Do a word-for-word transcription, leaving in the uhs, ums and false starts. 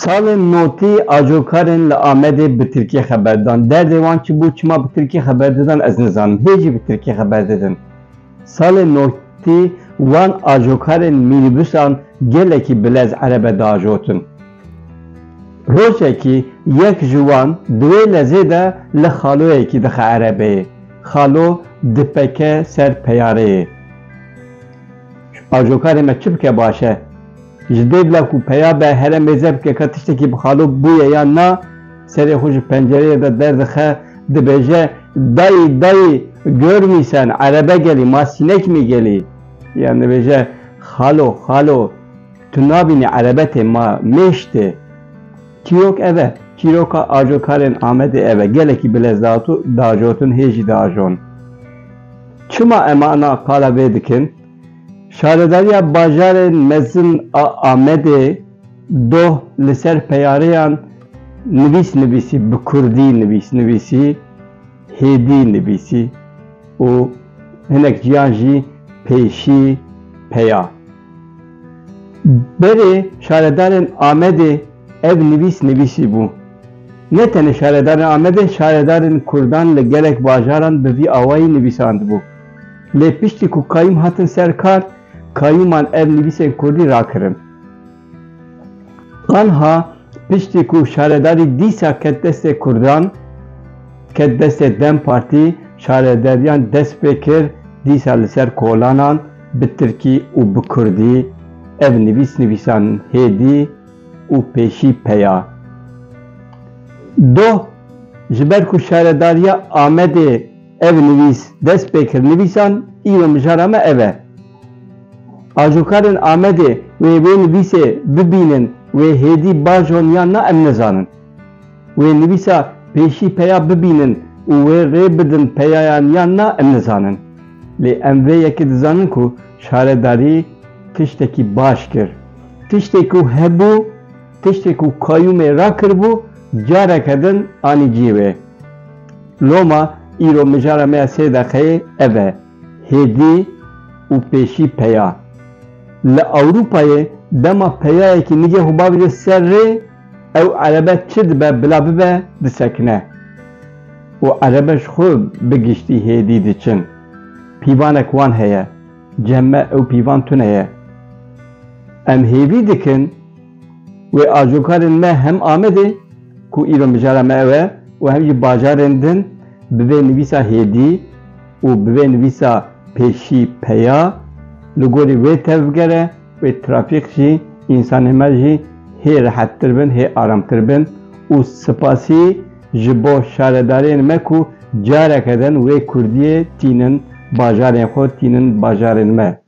Salên notî ajokarên li Amedê bi tirkî xeber dan. Derdê wan çi bû, çima bi tirkî xeber didan, ez nizanim. Hê jî bi tirkî xeber didin. Salên notî wan ajokarên mînîbusan gelekî bi lez erebe diajotin. Rojekî yek ji wan di wê lezê de li xaloyekî dixe erebeyê. Xalo dipeke ser peyareyê. Ajokarê me çi bike baş e? Ji dê bila ku peya be, here mêze bike ka tiştekî bi xalo bûye yan na, serê xwe ji pencereyê de derdixe, dibêje, "Dayî, dayî, görmüysen, erebe gelî, ma sinek mi gelî?" Yan dibêje, "Xalo, xalo, tu nabînî erebe tê, ma mêş tê." Çîrok ev e, çîroka ajokarên Amedê ev e, gelekî bi lez diato-, diajotin, hê jî diajon. Çima em ana qala vê dikin? Şaredariya bajarên mezin a Amedê doh li ser peyareyan nivîs nivîsî, bi kurdî nivîs nivîsî, hêdî nivîsî û hinek ciyan jî pêşî peya. Berê şaredarên Amedê ev nivîs nivîsî bû. Ne tenê şaredarên Amedê, şaredarên kurdan li gelek bajaran bi vî awayî nivîsandibû. Lê piştî ku kayûm hatin ser kar, kayûman ev nivîsên kurdî rakirin. Anha piştî ku şaredarî dîsa ket destê kurdan, ket destê DEM Partî, şaredariyan dest pê kir dîsa li ser kolanan bi tirkî û bi kurdî ev nivîs nivîsan hêdî û pêşî peya. Doh, ji ber ku şaredariya Amedê ev nivîs dest pê kir nivîsan, îro mijara me ev e. Ajokarên Amedê wê wê nivîsê bibînin, wê hêdî bajon yan na em nizanin. Wê nivîsa pêşî peya bibînin û wê rê bidin peyayan yan na em nizanin. Lê em vê yekê dizanin ku şaredarî tiştekî baş kir. Tiştê ku hebû, tiştê ku kayûmê rakiribû, careke din anî cihê wê. Loma îro mijara me ya sê deqeyê ev e, hêdî û pêşî peya. Li Ewropayê dema peyayekî nigê xwe bavêje ser rê, ew erebe çi dibe bila bibe disekine. Û erebe ji xwe bi giştî hêdî diçin. Pîvanek wan heye. Cem me ew pîvan tune ye. Em hêvî dikin wê ajokarên me hem Amedê ku îro mijara me ew e û hem jî bajarên din bi vê nivîsa hêdî û bi vê nivîsa pêşî peya li gorî wê tevgere, wê trafîk jî, însanê me jî hê rehettir bin, hê aramtir bin û spasî ji bo şaredarên me ku careke din wê kurdiyê tînin bajarên xwe, tînin bajarên me.